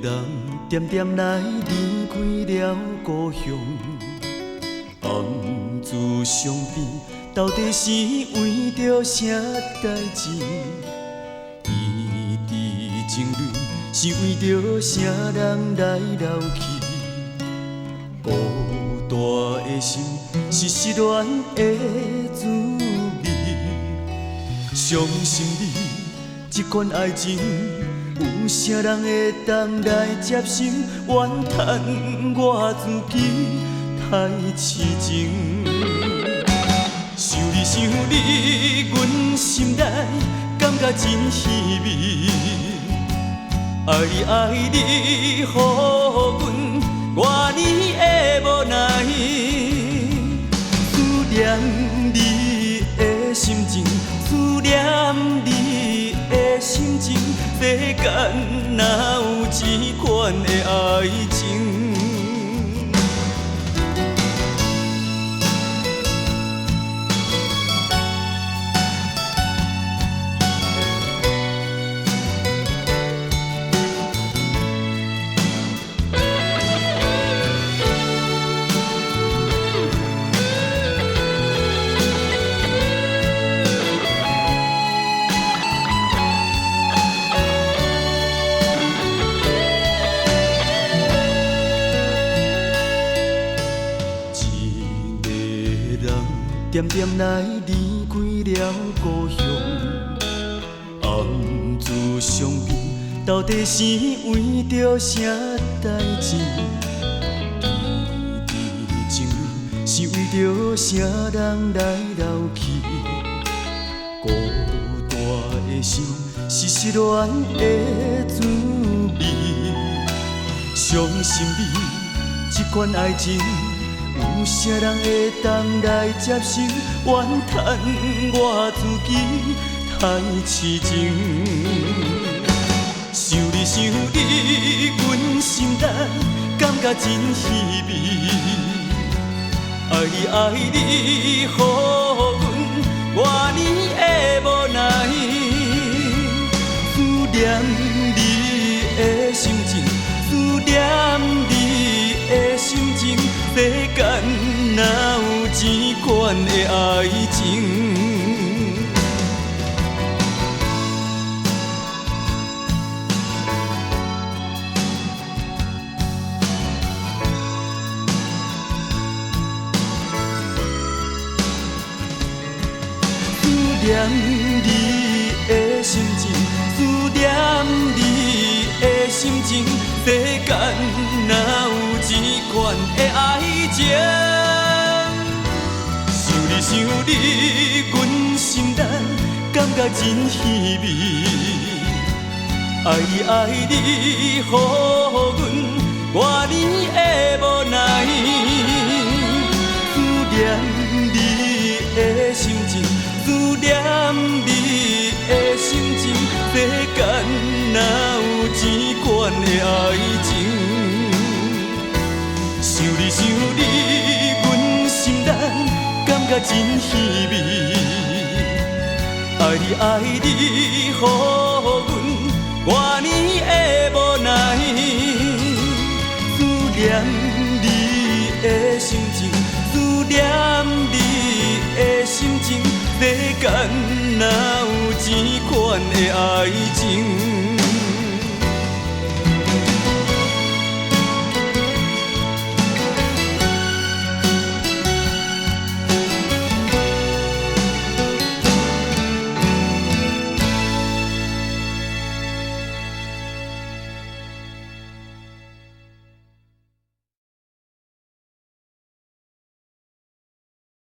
人恬恬來離開了故鄉，暗自傷悲，到底是為著啥代誌？滴滴情淚是為著啥人來流去？孤單的心是失戀的滋味，相信你這款愛情，有啥人會當來接受？怨嘆我自己太痴情。想你想你，阮心內感覺真稀微。愛你愛你，予阮偌呢的無奈。思念你的心情，思念你的心情，世間哪有這款的愛情？恬恬來離開了故鄉，暗自傷悲，到底是為著啥代誌？滴滴情淚是為著啥人來流去？孤單的心是失戀的滋味，相信你這款愛情，有啥人會當來接受？怨嘆我自己太痴情。想你想你，阮心內感覺真稀微。愛你愛你，予阮偌呢的無奈。思念你的心情，思念你的心情，世間哪有這款的愛情？思念你的心情，思念你的心情，世間哪有這款的愛情？想你想你，阮心內感覺真稀微。愛你愛你，予阮偌呢的無奈。思念你的心情，思念你的心情，世間哪有這款的愛情？想你想你，阮心內感覺真稀微。愛你愛你，予阮偌呢的無奈。思念你的心情，思念你的心情，世間哪有這款的愛情？